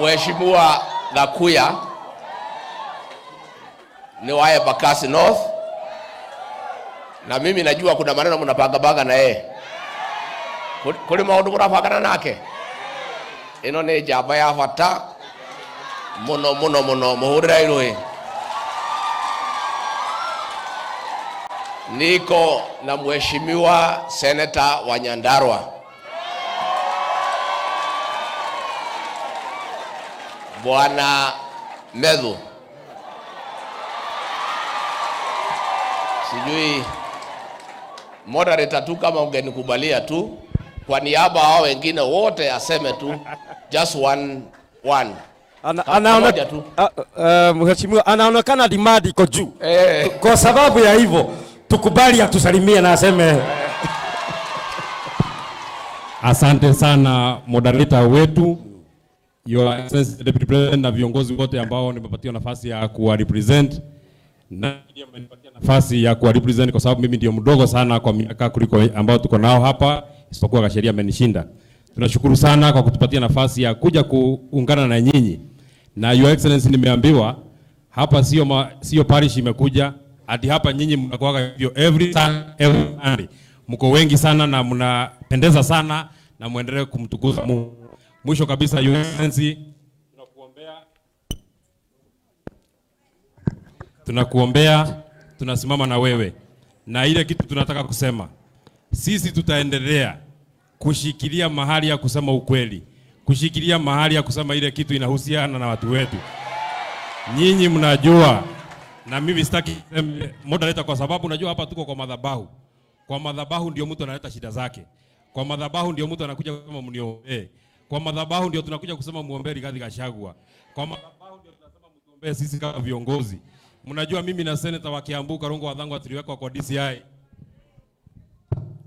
Mheshimiwa Gakuya ni wa Embakasi North, na mimi najua kuna maneno mnapanga na yeye, kuri maundu murabangana nake. Ino ni njamba ya bata muno muno muno, muhurira irui. Niko na mheshimiwa seneta wa Nyandarua, Bwana Methu. Sijui moderator tu kama ungenikubalia tu kwa niaba hao wengine wote aseme tu just one one. Moja tu. Mheshimiwa anaonekana demand iko juu. Eh. Kwa sababu ya hivyo tukubali atusalimie na aseme. Asante sana moderator wetu, Your Excellency Deputy President, na viongozi wote ambao nimepatiwa nafasi ya kuwa represent, na ndio mmenipatia nafasi ya kuwa represent kwa sababu mimi ndio mdogo sana kwa miaka kuliko ambao tuko nao hapa, isipokuwa Kasheria amenishinda. Tunashukuru sana kwa kutupatia nafasi ya kuja kuungana na nyinyi. Na Your Excellency, nimeambiwa hapa sio parish imekuja, hadi hapa nyinyi mnakuwa hivyo every Sunday, every Sunday. Mko wengi sana na mnapendeza sana na muendelee kumtukuza Mungu. Mwisho kabisa, Your Excellency, tunakuombea, tunasimama na wewe. Na ile kitu tunataka kusema, sisi tutaendelea kushikilia mahali ya kusema ukweli, kushikilia mahali ya kusema ile kitu inahusiana na watu wetu. Nyinyi mnajua, na mimi sitaki moderator, kwa sababu unajua hapa tuko kwa madhabahu. Kwa madhabahu ndio mtu analeta shida zake. Kwa madhabahu ndio mtu anakuja kusema mniombee. Kwa madhabahu ndio tunakuja kusema muombe Rigathi Gachagua. Kwa madhabahu ndio tunasema mtuombee sisi kama viongozi. Mnajua mimi na senator wa Kiambu Karungo Wathangwa tuliwekwa kwa DCI.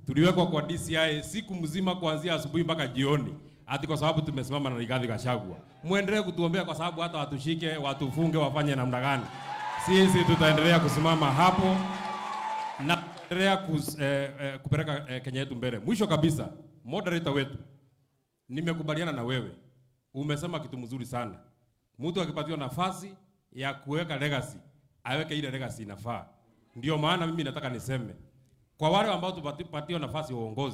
Tuliwekwa kwa DCI siku mzima kuanzia asubuhi mpaka jioni, ati kwa sababu tumesimama na Rigathi Gachagua. Muendelee kutuombea kwa sababu hata watushike, watufunge, wafanye namna gani, sisi tutaendelea kusimama hapo na tutaendelea kupeleka Kenya yetu mbele. Mwisho kabisa, moderator wetu, nimekubaliana na wewe, umesema kitu mzuri sana. Mtu akipatiwa nafasi ya kuweka legacy, aweke ile legacy inafaa. Ndio maana mimi nataka niseme kwa wale ambao tupatiwa nafasi ya uongozi